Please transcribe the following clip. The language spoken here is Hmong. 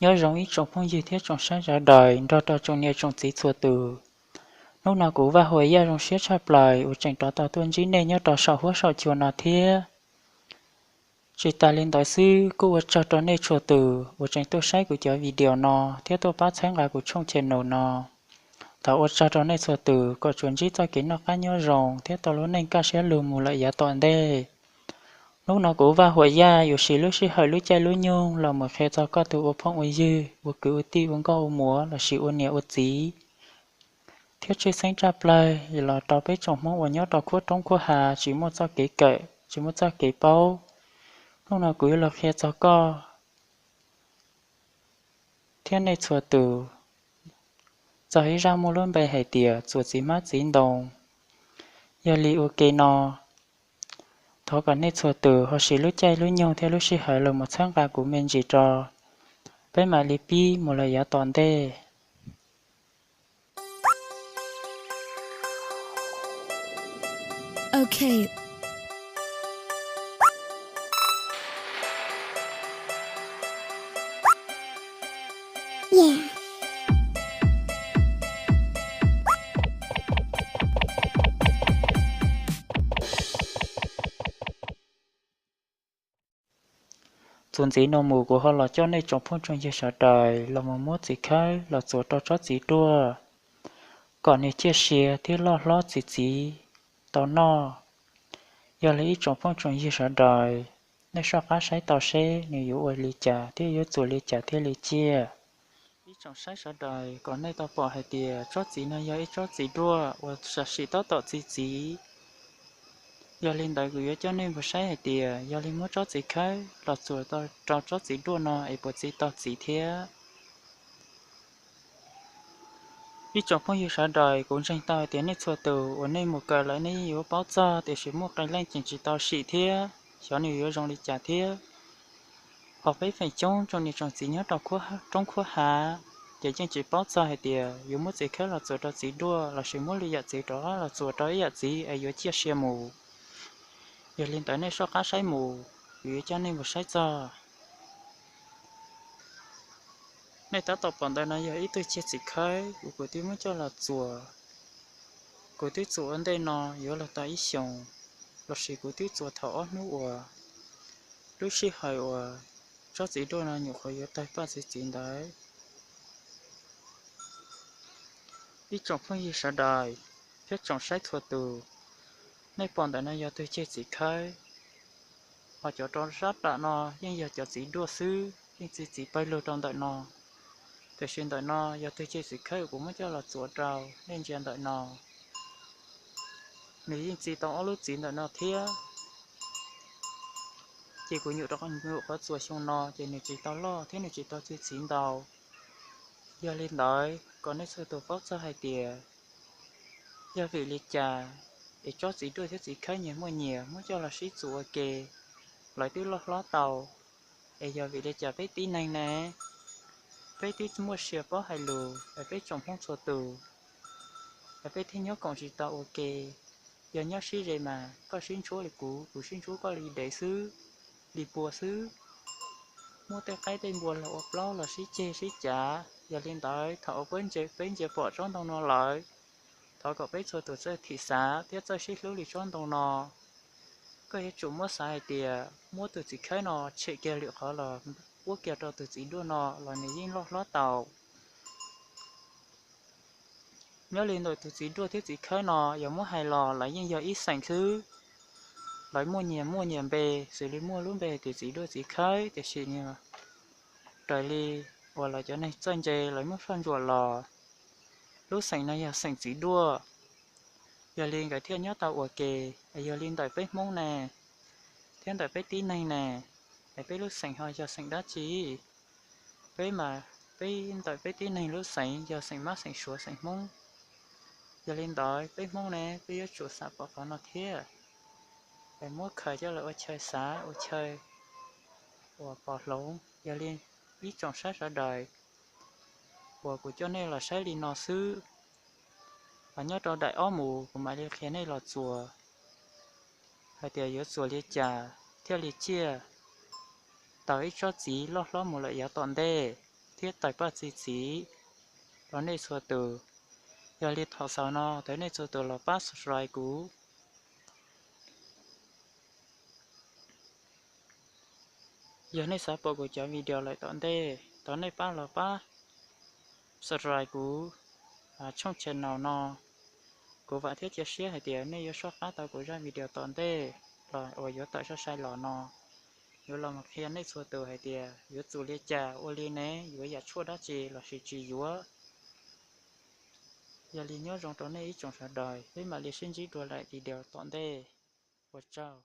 Nyob zoo ib tsoom phooj ywg thiab tsoom saib sawv daws nrog rau tsoom niam tsoom txiv txhua tus. Hnub no kuv Vaj Huas Yaj zoo siab tshaj plaws uas tseem rov tau tuaj ntsib nej nyob rau saum huab saum cua no thiab. Tsis tas li ntawd xwb, kuj ua tsaug rau nej txhua tus uas tseem tuaj saib kuv cov video no thiab tuaj pab txhawb nqa kuv channel no. Thov ua tsaug rau nej txhua tus kom tsuas ntsib txoj kev noj qab nyob zoo thiab tau lub neej kaj siab lug mus lawm yav tom ntej. Hnub no kuv Vaj Huas Yaj yuav siv lub sij hawm lub caij lub nyoog los mus qhia txog koj tus ua phooj ua ywg, ua kwv ua tij, ua nkauj ua muam lossis ua niam ua txiv, thiab tshwj xeeb tshaj plaws los rau peb tsoom Hmoob uas nyob rau khuab roob khuab hav tsis muaj txoj kev kawm tsis muaj txoj kev paub. Hnub no kuv yuav los qhia txog koj thiab nej txhua tus txog ib zaj muaj lub npe hais tias txuas txiv hmab txiv ntoo. Yog li ua ke no, thov kom nej txhua tus ho siv lub caij lub nyoog thiab lub sij hawm los mus txhawb nqa kuv me ntsis tso, peb mam li pib mus lawm yav tom ntej. Txuas ntxiv no mus kuv ho los coj nej tsoom phooj tsoom ywg sawv daws los mus muab txiv khawb los txuas rau tsob txiv duaj, kom nws ciaj sia thiab loj hlob txi txiv tau noj. Yog li ib tsoom phooj tsoom ywg sawv daws, nej soj qab saib tau seb nws yuav ua li cas thiab yuav txuas li cas thiaj li ciaj. Ib tsoom saib sawv daws, kom nej tau pom hais tias tsob txiv no yog ib tsob txiv duaj uas sam sim tab tom txi txiv. Yog li ntawd kuv yuav coj nej mus saib hais tias yog li muab tsob txiv khawb los txuas rau tsob txiv duaj no es puas txi tau txiv thiab. Ib tsoom phooj ywg sawv daws, kuv ntseeg tau hais tias nej txhua tus uas nej mus kawm lawm nej yeej yuav paub txog, tiam sis muaj qee leej tseem tsis tau sim thiab xyov nws yuav zoo li cas thiab. Ho peb feem coob tsoom niam tsoom txiv nyob rau roob khuab hav ces yeej tsis paub txog hais tias yuav muab txiv khawb los txuas rau txiv duaj lossis muab lwm yam txiv rov qab los txuas rau ib yam txiv es yuav ciaj sia mus. Yog li ntawd nej soj qab saib mus, kuv yuav coj nej mus saib txog. Nej tab tom pom ntawd no yog ib tug ciaj txiv khawb uas kuv twb muab coj los txuas. Kuv twb txuas ua ntej no yuav los tau ib xyoos, lossis kuv twb txuas thaum ob hnub uas lub sij hawm uas tsob txiv duaj no nyuam qhuav yuav tawg paj txi txiv ntawd. Ib tsoom phooj ywg sawv daws thiab tsoom saib txhua tus, nej pom ntawm no yog tug ciaj txiv khawb, ho cov rau sab plam no yeej yog cov txiv duaj xwb, yeej txi txiv pawg lug rau ntawm no. Tiam sis ntawm no yog tug ciaj txiv khawb uas kuv muab coj los txuas rau, nej ntsia ntawm no, nws yeej txi tau ob lub txiv ntawm no thiab. Ces kuv nyuam qhuav txuas xyoo no ces nws tsis tau loj thiab nws tsis tau txi txiv ntau. Yog li ntawd kom nej txhua tus paub txog hais tias yog vim li cas es tsob txiv duaj thiab txiv khawb nyias muaj nyias muab coj los sib txuas ua ke, lawv twb loj hlob tau, es yog vim li cas peb tib neeg ne, peb twb muaj sia paub hais lus es peb tsoom Hmoob txhua tus es peb thiaj nyob koom tsis tau ua ke. Yog nyob sib ze mas koj sib ntsuab li kuv, kuv sib ntsuab koj li dev xwb, li pua xwb. Muab tej qaib tej npua los ua plaub los sib ceg sib cav. Yog li ntawd thaum uas peb ntsia pom tsob ntoo no lawm, thov kom peb txhua tus txawj thim xav thiab txawj sib hlub li tsob ntoo no. Koj yuav tsum muab xav hais tias muab tus txiv khawb no tshem kiag lwm qhov los puab kiag rau tus txiv duaj no los nws yeej loj hlob tau. Nyob li ntawm tus txiv duaj thiab txiv khawb no yog muab hais los lawv yeej yog ib xeem xwb. Lawv muaj nyias muaj nyias npe, xws li muaj lub npe hais tias txiv duaj txiv khawb, tiam sis nws raws li uas lawv cov neeg txawj ntse lawv muab soj ntsuam los, lub xeem no yog xeem txiv duaj. Yog li nkawd thiaj nyob tau ua ke. Yog li ntawm peb Hmoob ne, thiab ntawm peb tib neeg ne, es peb lub xeem ho yog xeem dab tsi? Peb mas peb ntawm peb tib neeg lub xeem yog xeem Mab xeem Suav xeem Hmoob. Yog li ntawd peb Hmoob ne peb yuav tsum xav pom qhov no thiab, es muab khaws coj los ua chaw xav ua chaw uas pom hloov. Yog li ib tsoom saib sawv daws, uas kuv coj nej los saib li no xwb, los nyob rau daim ob mus kuv mam li qhia nej los txuas hais tias yuav txuas li cas thiaj li ciaj tau ib tsob txiv loj hlob mus lawm yav tom ntej. thiab tawm paj txi txiv rau nej txhua tus. Yog li thaum xaus no thov nej txhua tus los pab subscribe kuv. Yog nej xav pom kuv cov video lawm tom ntej, thov nej pab los pab subscribe kuv tshooj channel no. Kuv vam thiab cia siab hais tias nej yuav soj qab tau kuv zaj video tom ntej los uas yuav tawm sai sai los no. Yuav los mus qhia nej txhua tus hais tias yuav txus li cas ua li ne, yuav yam tshuaj dab tsi lossis tsis yuav. Yog li nyob zoo rau nej ib tsoom sawv daws, peb mam li sib ntsib dua lawm video tom ntej. Ua tsaug.